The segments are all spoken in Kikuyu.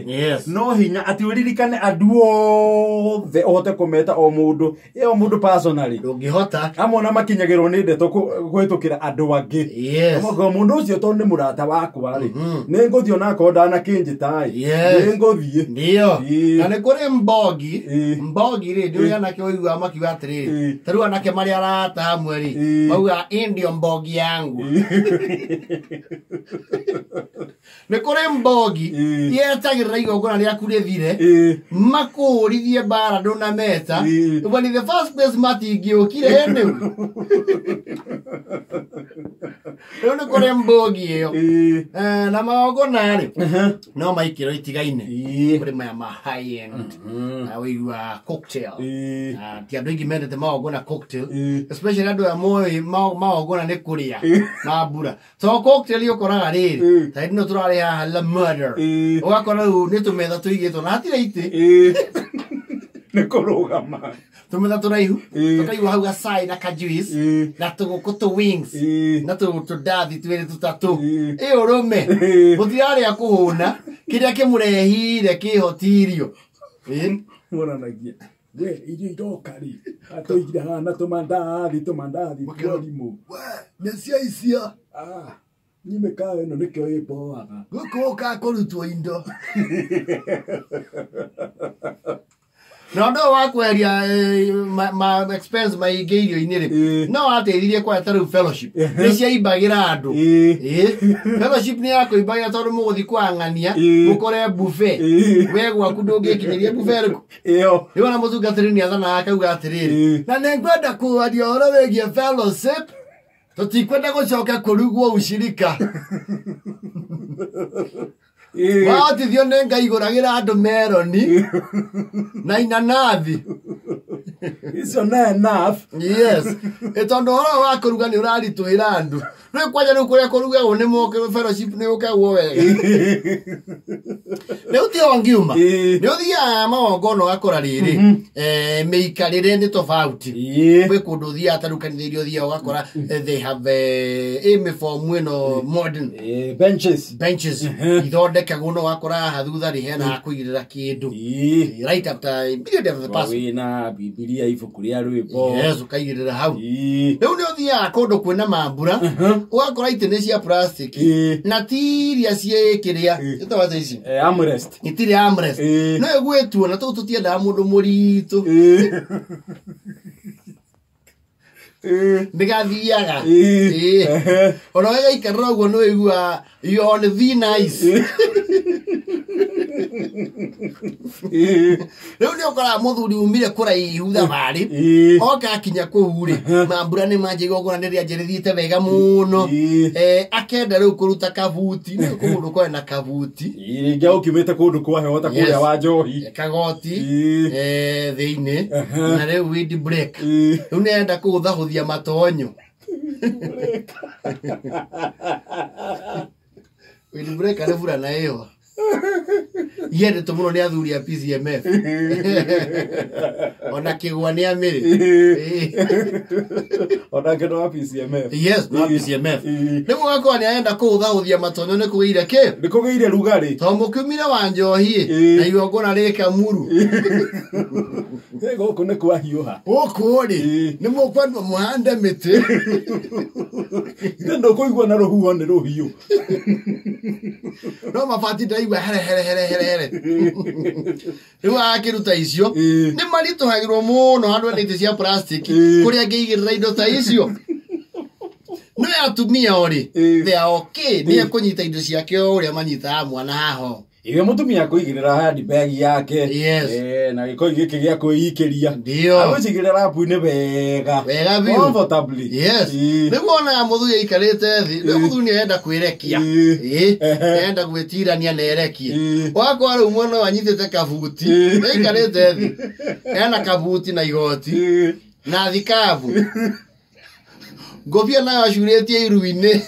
Yes. No hinya atĩ ũririkane andũ othe ũhote kũmeta o mũndũ ĩ o mũndũ personally. Ndũngĩhota. Amwe ona makinyagĩrwo nĩ ndeto kũhĩtũkĩra andũ angĩ. Yes. Ogo mũndũ ũcio tondũ nĩ mũrata wakwa rĩ, nĩ ngũthiĩ onakorwo ndanakĩnjĩta ĩ. Yes. Nĩ ngũthiĩ. Ndio. Ĩĩ. Na nĩ kũrĩ mbogi. Ĩĩ. Mbogi rĩ, nĩ ũrĩa anake ũiguaga makiuga atĩrĩrĩ. Ĩĩ. Ta rĩu anake marĩ arata hamwe rĩ, Ĩĩ. maugaga "Ĩ ndio mbogi yangu." Nĩ kũrĩ mbogi Ĩĩ. yetagĩrĩra igongona rĩaku rĩthire, Ĩĩ. makũũrithie mbara ndũnameta. Ĩĩ. When in the first place matingĩũkire anyway. Rĩu nĩ kũrĩ mbogi ĩyo. Ĩĩ. Eh, na magongona rĩ, no maikĩro itigaine. Ĩĩ. Kũrĩ maya ma high end. Na ũigua cocktail. Ĩĩ. Ah, ti andũ aingĩ mendete magongona cocktail. Ĩĩ. Especially andũ aya moĩ magongona nĩ kũrĩa mambura. So cocktail ũkoraga rĩrĩ, Ĩĩ. ta hĩndĩ ĩno tũrarĩ haha La Murder. Ĩĩ. Ũgakora rĩu nĩ tũmetha tũigĩtwo na hatirĩ itĩ. Ĩĩ. Nĩ kũrũgama. Tũmetha tũraihu. Ĩĩ. Tũkaigua hau gacai na ka juice. Ĩĩ. Na tũgũkũ tũ wings. Ĩĩ. Na tũndathi twĩrĩ tũtatũ. Ĩĩ. Ĩ ũrũme. Ĩĩ. Mũtirarĩa kũhũna. Kĩrĩa kĩmũrehire kĩhoti irio. Ĩĩ. Monanagia. We, irio iroka rĩ. Atũigire haha na tũmandathi, tũmandathi twarimũ. We, nĩ cia icio. Ah, niĩ mĩkawa ĩno nĩkĩo ĩmboaga. Gũkũ gũkaga kũrutwo indo. Na ũndũ ũyũ wa kweheria ma expense maingĩ irio-inĩ rĩ, Ĩĩ. no wateithirie kwaya ta rĩu fellowship. Nĩ ciaimbagĩra andũ. Ĩĩ. Ĩĩ. Fellowship nĩ yakũimbagĩra tondũ mũgũthiĩ kwang'ania, Ĩĩ. mũkore buffet. Ĩĩ. We gwaku ndũngĩkinyĩria buffet ĩrĩkũ? Ĩyo. Rĩu ona mũtungatĩri nĩ athanaga akauga atĩrĩrĩ, Ĩĩ. na nĩ ngwenda kwaria ũhoro wĩgiĩ fellowship, tũtikwenda gũcoka kũrugwo ucirika. Ĩĩ. Wahotithio nĩ Ngai gũragĩra andũ meroni na inanathi. Icio nĩ enough. Yes. Ĩ tondũ ũhoro wa kũruga nĩ ũraritũhĩra andũ. Rĩu kwanja rĩu kũrĩa kũrugagwo nĩ moke fellowship nĩ ũkagwo wega. Rĩu ti o ngiuma. Ĩĩ. Nĩ ũthiaga magongona ũgakora rĩrĩ, mĩikarĩre nĩ tofauti. Ĩĩ. Gwĩ kũndũ ũthiaga ta rĩu kanitha iria ũthiaga ũgakora they have ĩ mĩbomu ĩno modern. Ĩĩ, benches. Benches ithondekagwo no ũgakora haha thutha rĩ hena ha kũigĩrĩra kĩndũ. Ĩĩ. Right after immediately after the person. Wĩna Bibilia ibuku rĩa rwĩmbo. Yes, ũkaigĩrĩra hau. Ĩĩ. Rĩu nĩ ũthiaga kũndũ kwĩna mambura, ũgakora itĩ nĩ cia plastic Ĩĩ. na ti iria ciĩ kĩrĩa Ĩĩ. ĩtagwo atĩa ici? Eh, armrest. Itirĩ armrest. Ĩĩ. No ĩgwĩtuo na tũu tũtiendaga mũndũ mũritũ. Ĩĩ. Ĩĩ. Ndĩgathiaga. Ĩĩ. Ĩĩ. Ehe. Ona wegaikarĩra ũguo nĩ ũiguaga you on thin ice. Ĩĩ. Rĩu nĩ ũkoraga mũthuri umire kũraihu thabarĩ. Ĩĩ. Oka akinya kũu rĩ, mambura nĩ manjia igongona nĩ rĩanjĩrĩrĩte wega mũno. Ĩĩ. Akenda rĩu kũruta kabuti. Nĩ kũndũ kũrĩ na kabuti. Ĩĩ, rĩngĩ ũkiumĩte kũndũ kwa heho ta kũrĩa Yes. wa njohi. Kagoti. Ĩĩ. Thĩinĩ. Na rĩu wind break. Ĩĩ. Rĩu nĩarenda kũhũthahũthia matonyo. Wind break nĩ burana ĩyo. Yendetwo mũno nĩ athuri a PCMF. Ona kĩgwa nĩ amĩrĩ. Ĩĩ. Onake no wa PCMF. Yes, no PCMF. Ĩĩ. Rĩu ũgakora nĩ arenda kũhũthahũthia matonyo nĩ kũgĩire kĩ? Nĩ kũgĩire rugarĩ. Tondũ mũkiumire wa njohi Ĩĩ. na igongona rĩ kamuru. Ĩ, gũkũ nĩ kwahiũha. Gũkũ rĩ, Ĩĩ. nĩ mũkwendwo mũhande mĩtĩ. Ithe ndũkũigua na rũhuho nĩ rũhiũ. No mabati ndĩraigua here here here here here. Rĩu akĩruta icio, Ĩĩ. nĩ maritũhagĩrwo mũno handũ hena itĩ cia plastic Ĩĩ. kũrĩa angĩigĩrĩra indo ta icio. No atumia o rĩ, Ĩĩ. they are okay, nĩ ekũnyita indo ciake o ũrĩa manyitaga mwana haha. Ĩrĩa mũtumia akũigĩrĩra handbag yake. Yes. Na gĩkoi gĩkĩ gĩa kwĩikĩria. Ndio. Agũcigĩrĩra rapu-inĩ wega. Wega biũ. Comfortably. Yes. Ĩĩ. Nĩguo onaga mũthuri aikarĩte thĩ, rĩu mũthuri nĩ arenda kwĩrekia. Ĩĩ. Ĩĩ. Ehe. Arenda gwĩtirania na erekie. Ĩĩ. Wakora rĩu mwena ũyũ anyitĩte kabuti, Ĩĩ. aikarĩte thĩ. Ena kabuti na igoti Ĩĩ. na thikabu. Ngobia nayo acurĩtie iru-inĩ.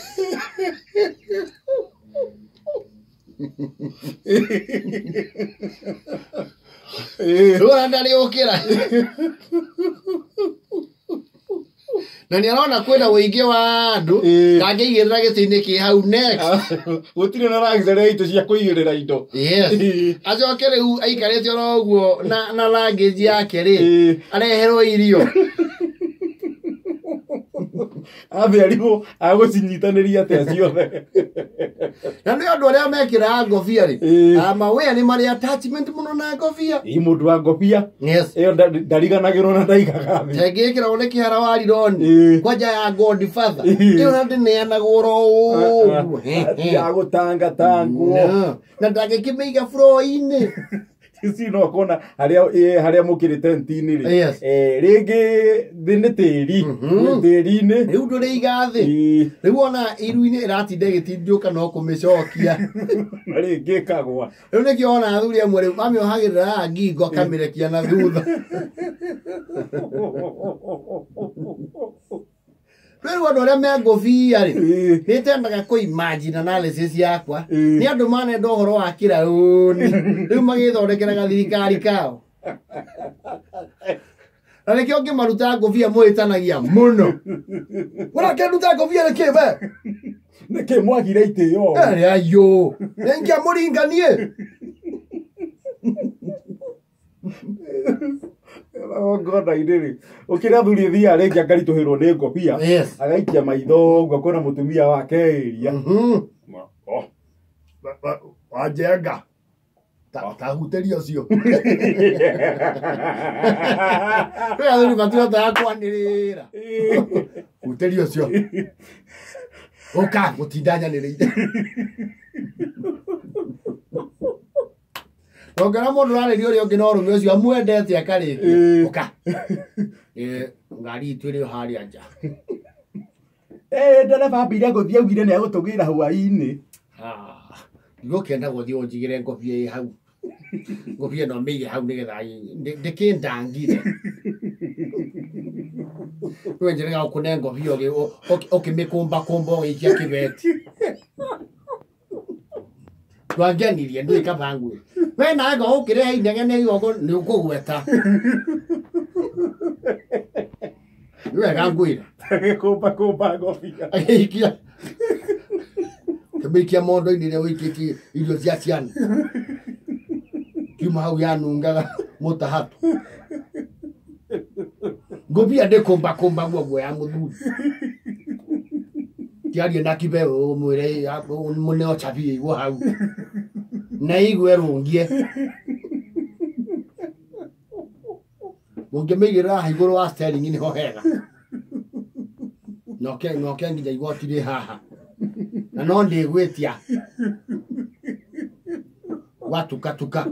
Ĩĩ. Rĩu ona ndarĩ ũkĩra. Na nĩ arona kwĩna ũingĩ wa andũ ndangĩigĩrĩra gĩtĩ-inĩ kĩ hau next. Gũtirĩ na luxury ya itĩ cia kũigĩrĩra indo. Yes. Acoke rĩu aikarĩte oro ũguo na luggage yake rĩ, areherwo irio. Ambe arigwo agũcinyitanĩria atĩa ciothe. Na nĩ andũ arĩa mekĩraga ngobia rĩ, mawĩa nĩ marĩ attachment mũno na ngobia. Ĩ mũndũ wa ngobia. Yes. Ĩyo ndariganagĩrwo na ndaigaga thĩ. Tengĩkĩragwo nĩ kĩhara wa rironi kwanja ya Godfather. Ĩyo na ndĩneanagwo oro ũguo. Ya gũtangatangwo. Na ndangĩkĩmĩiga floor-inĩ. Ici no kona harĩa mũkĩrĩ tent-inĩ rĩ. Yes. Rĩngĩ thĩ nĩ tĩri. Tĩri-inĩ. Rĩu ndũrĩiga thĩ. Rĩu ona iru-inĩ ĩratinda ĩgĩtindiũka no kũmĩcokia. Na rĩngĩ ĩkagwa. Rĩu nĩkĩo ona athuri amwe rĩu mamĩohagĩrĩra haha ngingo akamĩrekia na thutha. Rĩu andũ arĩa me ngũbia rĩ, nĩ ndendaga kũ imagine analysis yakwa. Nĩ andũ manenda ũhoro wa kĩraũni. Rĩu magĩthondekera gathirikari kao. Na nĩkĩo ngĩmaruta ngũbia mũhĩtanagia mũno. Ũrakĩnduta ngũbia nĩkĩ we? Nĩkĩ mwagire itĩo? Ayũ. Nĩngĩamũringanie. Ngona-inĩ rĩ, ũkĩrĩa athuri thiaga rĩngĩ akaritũhĩrwo nĩ ngobia. Yes. Agaikia maitho ũguo akona mũtumia wake ĩria. Wanjenga. Ta hutĩria ũcio. Rĩu athuri matihotaga kwanĩrĩra. Hutĩria ũcio. Ũka gũtinda nyanĩrĩire. Ũngĩona mũndũ ũrarĩria ũrĩa ũngĩ na ũrũme ũcio amwendete akarĩkia. Ũka. Ngari itũ ĩrĩ o harĩa nja. Ndereba ambire gũthiĩ augire nĩ egũtũgĩra hwaĩ-inĩ. Ndigũkĩenda gũthiĩ ũnjigĩre ngobia ĩ hau. Ngobia ĩno mĩige hau nĩgetha ndĩkĩndangire. Rĩu njĩrĩga gũkũne ngobia ũkĩmĩkũmbakũmba ũgĩikia kĩbeti. Twangenirie ndũĩ kaba ngwĩre. We nawe ngo ũkĩrehe inegene igogo nĩ ũkũgweta. Nĩ wega ngwĩra. Agĩkũmbakũmba ngobia. Agĩikia. Kĩmĩikia mondo-inĩ ĩrĩa ũikĩtie irio cia ciana. Kiuma hau yanungaga mũtahatũ. Ngobia ndĩkũmbakũmbagwo guo ya mũthuri. Tiarie na kibeo ũmwĩre mũneo chabi ĩigwo hau. Na igue rũngie. Ũngĩmĩigĩrĩra haha igũrũ wa steering nĩho hega. Noke nginya igoti rĩ haha. Na no ndĩgwĩtia. Watukatuka.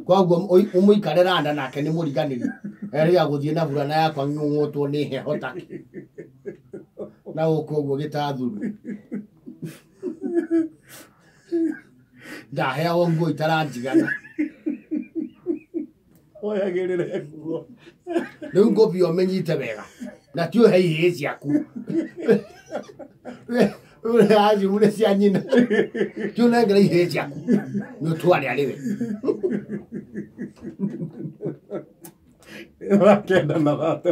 Koguo ũmũikare randa nake nĩ mũriganĩri. Erĩga gũthiĩ na burana yakwa ng'ũng'ũtwo nĩ heho take. Na gũkũ ũguo gĩtathuru. Ndaheagwo nguo itaranjigana. Oyagĩrĩre nguo. Rĩu ngũbia ũmĩnyite wega. Na ti ũhe ihĩĩ ciaku. Ũraciure cia nyina. Ti ũnengere ihĩĩ ciaku. Nĩ ũtware arĩ we. Wakenda na thate.